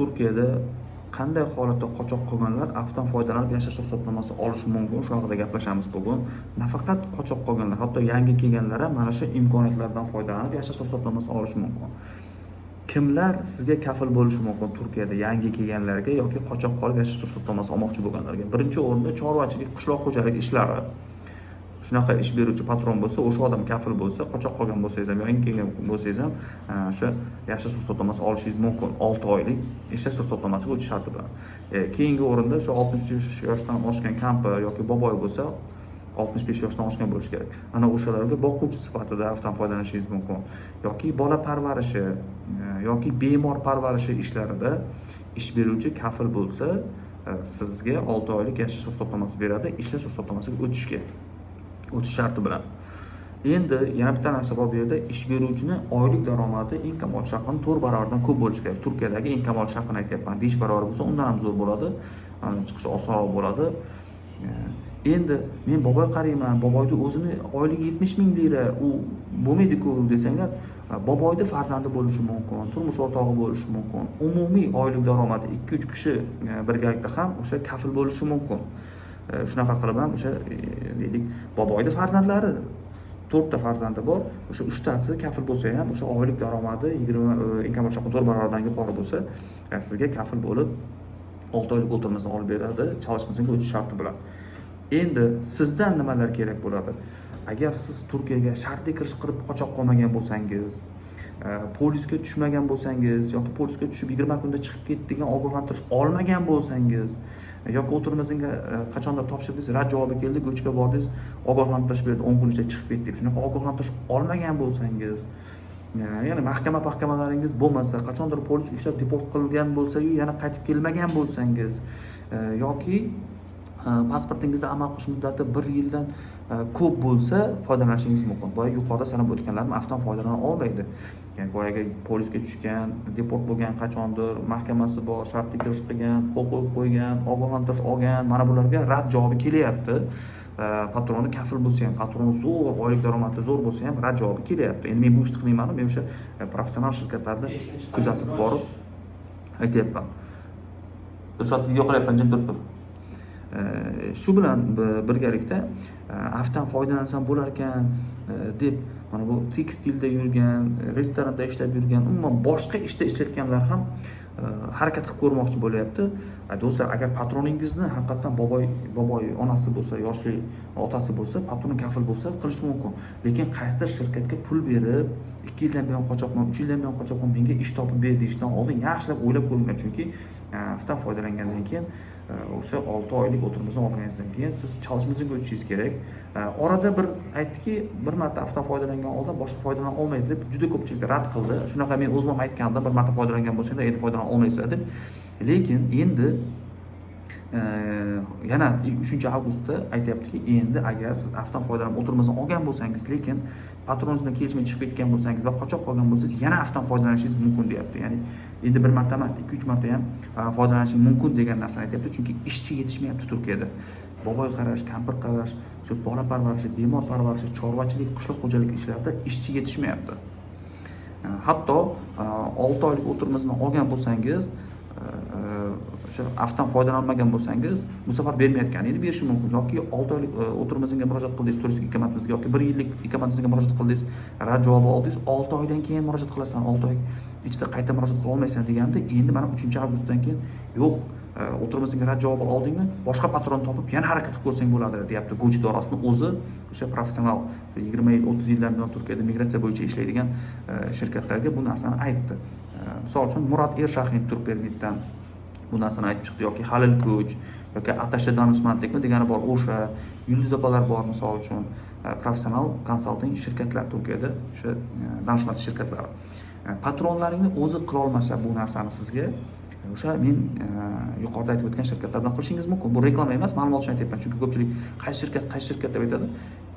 Turkiyada qanday holatda qochoq qolganlar afvdan foydalanib yashash ruxsatnomasi olishi mumkin, shu haqida gaplashamiz bugun. Nafaqat qochoq qolganlar, hatto yangi kelganlar ham mana shu imkoniyatlardan foydalanib yashash ruxsatnomasi olishi mumkin. Kimlar sizga kafil bo'lishi mumkin Turkiyada yangi kelganlarga yoki qochoq qolib yashash ruxsatnomasi olmoqchi bo'lganlarga? Birinchi o'rinda chorvachilik, qishloq xo'jaligi ishlari. Shunaqa ish beruvchi patron bo'lsa, o'sha odam kafil bo'lsa, qochoq qolgan bo'lsangiz ham, yangi kelgan bo'lsangiz ham, o'sha yashash ruxsatnomasi olishingiz mumkin, 6 oylik ishlash ruxsatnomasiga o'tish sharti bilan. Keyingi o'rinda shu 65 yoshdan oshgan kampir yoki boboy bo'lsa, 65 yoshdan oshgan bo'lishi kerak. Ana o'shalarga boquvchi sifatida afvdan foydalanishingiz mumkin. Yoki bola parvarishi, yoki bemor parvarishi ishlarida ish beruvchi kafil bo'lsa, sizga 6 oylik yashash ruxsatnomasi beradi, ishlash ruxsatnomasiga o'tish sharti bilan. Endi yana bitta narsa bor bu yerda: ish beruvchini oylik daromadi eng kam olish haqini 4 barobardan ko'p bo'lishi kerak. Turkiyadagi eng kam olish haqini aytyapman. 5 barobar bo'lsa, undan ham zo'r bo'ladi, chiqishi osonroq bo'ladi. Endi men boboy qarayman, boboyni o'zini oyligi 70 ming lira, u bo'lmaydi-ku desanglar, boboyni farzandi bo'lishi mumkin, turmush o'rtog'i bo'lishi mumkin. Umumiy oylik daromadi 2-3 kishi birgalikda ham o'sha kafil bo'lishi mumkin. Shunaqa qilib ham o'sha, deylik, boboyni farzandlari, 4 ta farzandi bor, o'sha 3 tasi kafil bo'lsa ham, o'sha oylik daromadi 20, eng kam olish haqi 4 barobardan yuqori bo'lsa, sizga kafil bo'lib 6 oylik o'tirim izni olib beradi, çalışma izniga o'tish sharti bilan. Endi sizdan nimalar kerak bo'ladi? Agar siz Turkiyaga shartli kirish qilib qochoq qolmagan bo'lsangiz, polisga tushmagan bo'lsangiz yoki polisga tushib 20 kunda chiqib ketdi degan ogohlantirish olmagan bo'lsangiz yoki o'tirim iznga qachondir topshirdingiz, rad javobi keldi, ГӨЧ ga bordingiz, ogohlantirish berdi, 10 kun ichida chiqib ketdi deb, shunaqa ogohlantirish olmagan bo'lsangiz, ya'ni mahkamalaringiz bo'lmasa, qachondir polis ushlab deport qilgan bo'lsa-yu, yana qaytib kelmagan bo'lsangiz, yoki pasportingizda amal qilish muddati bir yildan ko'p bo'lsa, foydalanishingiz mumkin. Boya yuqorida sanab o'tganlarim afvdan foydalana olmaydi. Ya'ni boyagi polisga tushgan, deport bo'lgan qachondir, mahkamasi bor, shartli kirish qilgan, qo'l qo'yib qo'ygan, ogohlantirish olgan, mana bularga rad javobi kelyapti. Patroni kafil bo'lsa ham, patroni zo'r, oylik daromadi zo'r bo'lsa ham, rad javobi kelyapti. Endi men bu ishni qilmayman, men o'sha professional shirkatlarni kuzatib borib aytyapman. Dilshod, video qilyapman, jim turib tur. Shu bilan birgalikda afvdan foydalansam bo'lar ekan deb mana bu tekstilda yurgan, restoranda ishlab yurgan, umuman boshqa ishda ishlayotganlar ham harakat qilib ko'rmoqchi bo'lyapti. Do'stlar, agar patroningizni haqiqatdan boboy onasi bo'lsa, yoshli otasi bo'lsa, patron kafil bo'lsa, qilish mumkin. Lekin qaysidir shirkatga pul berib, 2 yildan buyon qochoqman, 3 yildan buyon qochoqman, menga ish topib ber deyishdan oldin yaxshilab o'ylab ko'ringlar, chunki afvdan foydalangandan keyin, o'sha 6 oylik o'tirim izni olganingizdan keyin siz çalışma izniga o'tishingiz kerak. Orada bir aytdiki, bir marta afvdan foydalangan odam boshqa foydalana olmaydi deb juda ko'pchilik rad qildi. Shunaqa men o'zim ham aytgandim, bir marta foydalangan bo'lsanglar, endi foydalana olmaysizlar deb. Lekin endi yana 3 avgustda aytyaptiki, endi agar siz afvdan foydalanib o'tirim izni olgan bo'lsangiz, lekin patroningiz bilan kelishmay chiqib ketgan bo'lsangiz va qochoq qolgan bo'lsangiz, yana afvdan foydalanishingiz mumkin deyapti. Ya'ni endi bir marta emas, ikki uch marta ham foydalanishingiz mumkin degan narsani aytyapti, chunki ishchi yetishmayapti Turkiyada. Boboy qarash, kampir qarash, shu bola parvarishi, bemor parvarishi, chorvachilik, qishloq xo'jalik ishlarida ishchi yetishmayapti. Hatto 6 oylik o'tirim izni olgan bo'lsangiz, o'sha afvdan foydalanmagan bo'lsangiz, bu safar bermayotgan, endi berishi mumkin. Yoki 6 oylik o'tirim iznga murojaat qildingiz, turistik ikamet iznga yoki bir yillik ikamet iznga murojaat qildingiz, rad javobi oldingiz, 6 oydan keyin murojaat qilasan, 6 oy ichida qayta murojaat qila olmaysan deganda, endi mana 3 avgustdan keyin yo'q, o'tirim iznga rad javobi oldingmi, boshqa patron topib yana harakat qilib ko'rsang bo'ladi deyapti. ГӨЧ idorasini o'zi, o'sha professional, 20 yil, 30 yildan buyon Turkiyada migratsiya bo'yicha ishlaydigan shirkatlarga bu narsani aytdi. Misol uchun, Murat Ershahin Turkpermitdan bu narsani aytib chiqdi yoki Halil Ko'ch yoki Atasha Danishmandlikmi degani bor, o'sha Yulduz opalar bor, misol uchun, professional konsalting shirkatlar Turkiyada, o'sha danishmand shirkatlari. Patronlaringni o'zi qilolmasa bu narsani sizga, o'sha men yuqorida aytib o'tgan shirkatlar bilan qilishingiz mumkin. Bu reklama emas, ma'lumot uchun aytyapman, chunki ko'pchilik qaysi shirkat, qaysi shirkat deb aytadi.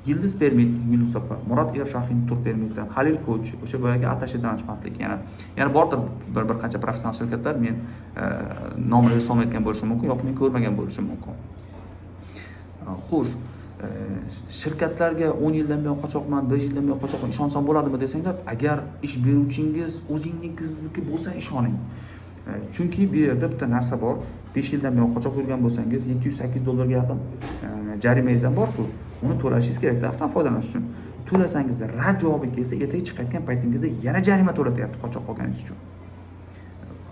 Yildiz Permit, Yulduz opa, Murod Ershahin Turkpermitdan, Halil Ko'ch, o'sha boyagi Atasha Danishmandlik, yana bordir bir qancha professional shirkatlar, men nomini eslolmayotgan bo'lishim mumkin yoki men ko'rmagan bo'lishim mumkin. Xo'sh, shirkatlarga 10 yildan buyon qochoqman, 5 yildan buyon qochoqman, ishonsam bo'ladimi desanglar, agar ish beruvchingiz o'zingnikizniki bo'lsa, ishoning. Chunki bu yerda bitta narsa bor: 5 yildan buyon qochoq yurgan bo'lsangiz, 708 dollarga yaqin jarimangiz ham borku, uni to'lashingiz kerakda. Afvdan foydalanish uchun to'lasangiz, rad javobi kelsa, ertaga chiqayotgan paytingizda yana jarima to'latyapti qochoq qolganingiz uchun.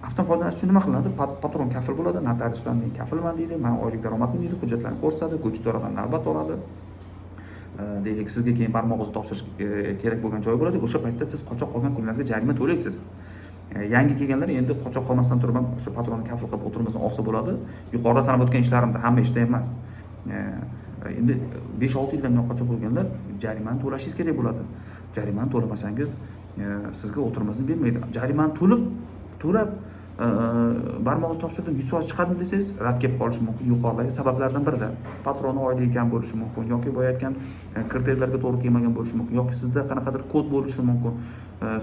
Afvdan foydalanish uchun nima qilinadi? Patron kafil bo'ladi, notariusdan men kafilman deydi, mani oylik daromadim deydi, hujjatlarni ko'rsatadi, ko'ch idoradan navbat oladi. Deylik, sizga keyin barmoq izi topshirish kerak bo'lgan joy bo'ladi. O'sha paytda siz qochoq qolgan kunlaringizga jarima to'laysiz. Yangi kelganlar endi qochoq qolmasdan turib ham o'sha patronni kafil qilib o'tirmasdan olsa bo'ladi, yuqorida sanab o'tgan ishlarimda, hamma ishda emas. Endi 5-6 yildan buyon qochoq bo'lganlar jarimani to'lashingiz kerak bo'ladi. Jarimani to'lamasangiz, sizga oturum izni bermaydi. Jarimani to'lab, barmoq izi topshirdim, 100% chiqardim desangiz, rad kelib qolishi mumkin yuqoridagi sabablardan birida: patroni oyligi kam bo'lishi mumkin yoki boya aytgan kriteriyalarga to'g'ri kelmagan bo'lishi mumkin yoki sizda qanaqadir kod bo'lishi mumkin.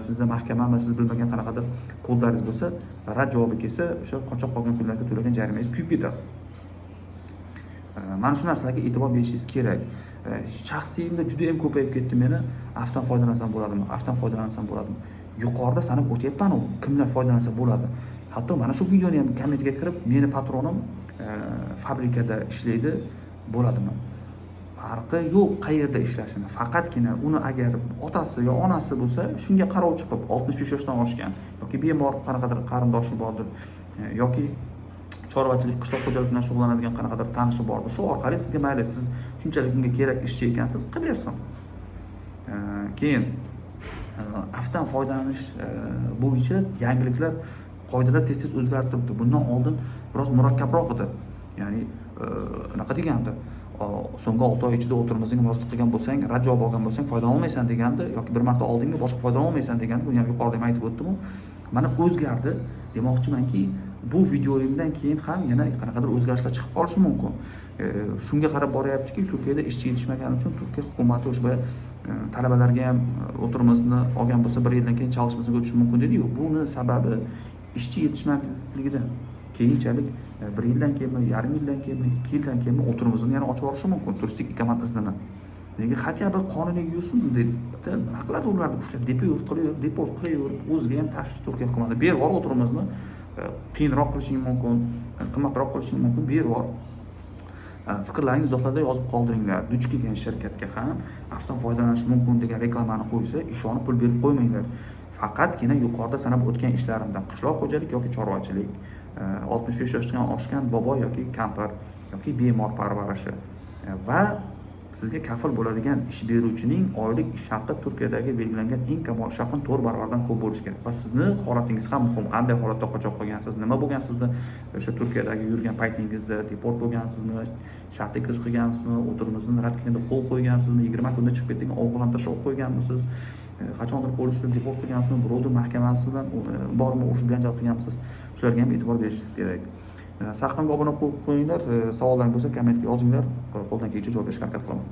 Sizda mahkamami, siz bilmagan qanaqadir kodlaringiz bo'lsa, rad javobi kelsa, o'sha qochoq qolgan kunlarga to'lagan jarimangiz kuyib ketadi. Mana shu narsalarga e'tibor berishingiz kerak. Shaxsiyimda juda yam ko'payib ketdi meni: afvdan foydalansam bo'ladimi, afvdan foydalansam bo'ladimi? Yuqorida sanab o'tyapmanu kimlar foydalansa bo'ladi. Hatto mana shu videoni ham kommentga kirib, meni patronim fabrikada ishlaydi, bo'ladimi? Farqi yo'q qayerda ishlashini. Faqatgina uni agar otasi yo onasi bo'lsa, shunga qarovchi qilib, 65 yoshdan oshgan yoki bemor qanaqadir qarindoshi bordir yoki chorvachilik, qishloq xo'jalik bilan shug'ullanadigan qanaqadir tanishi bordir, shu orqali sizga mayli, siz shunchalik unga kerak ishchi ekansiz, qilib bersin. Keyin afvdan foydalanish bo'yicha yangiliklar, qoidalar tez tez o'zgarib turibdi. Bundan oldin biroz murakkabroq edi, ya'ni anaqa degandi: so'nggi 6 oy ichida oturum izniga murojaat qilgan bo'lsang, rad javob olgan bo'lsang, foydalanolmaysan degandi yoki bir marta oldingmi, boshqa foydalanolmaysan degandi. Buni ham yuqorida ham aytib o'tdimu. Mana, o'zgardi. Demoqchimanki, bu videoyimdan keyin ham yana qanaqadir o'zgarishlar chiqib qolishi mumkin. Shunga qarab boryaptiki, Turkiyada ishchi yetishmagani uchun Turkiya hukumati o'sha talabalarga ham oturum izni olgan bo'lsa, bir yildan keyin çalışma izniga o'tishi mumkin dediyu. Buni sababi ishchi yetishmasligidan. Keyinchalik bir yildan keyinmi, yarim yildan keyinmi, 2 yildan keyinmi oturum iznini yana ochib yuborishi mumkin, turistik ikamet iznini. Nega хотя бы qonuniy yursin deb nima qiladi, ularni ushlab deport qilaverib, deport qilaverib, o'ziga ham tashvish. Turkiya hukumati berib yubor oturum izni, qiyinroq qilishing mumkin, qimmatroq qilishing mumkin, berib yubor. Fikrlaringizni izohlarda yozib qoldiringlar. Duch kelgan shirkatga ham afvdan foydalanish mumkin degan reklamani qo'ysa, ishonib pul berib qo'ymanglar. Faqatgina yuqorida sanab o'tgan ishlarimdan: qishloq xo'jalik yoki chorvachilik, 65 yoshdan oshgan bobo yoki kampir yoki bemor parvarishi va sizga kafil bo'ladigan ish beruvchining oylik ish haqi Turkiyadagi belgilangan eng kam ish haqini 4 barobardan ko'p bo'lishi kerak. Va sizni holatingiz ham muhim: qanday holatda qochoq qolgansiz, nima bo'lgan sizni o'sha Turkiyadagi yurgan paytingizda, deport bo'lgansizmi, shartli kirish qilgansizmi, oturum izni rad qilganda qo'l qo'ygansizmi, 20 kunda chiqib ketgan ogohlantirish olib qo'yganmisiz, qachondir polisni deport qilgansizmi, birovni mahkamasi bilan bormi, urush janjal qilganmisiz, shularga ham e'tibor berishingiz kerak. Sahifamga obuna bo'lib qo'yinglar, savollaringiz bo'lsa, kommentga yozinglar, qo'ldan kelgancha javob berishga harakat qilaman.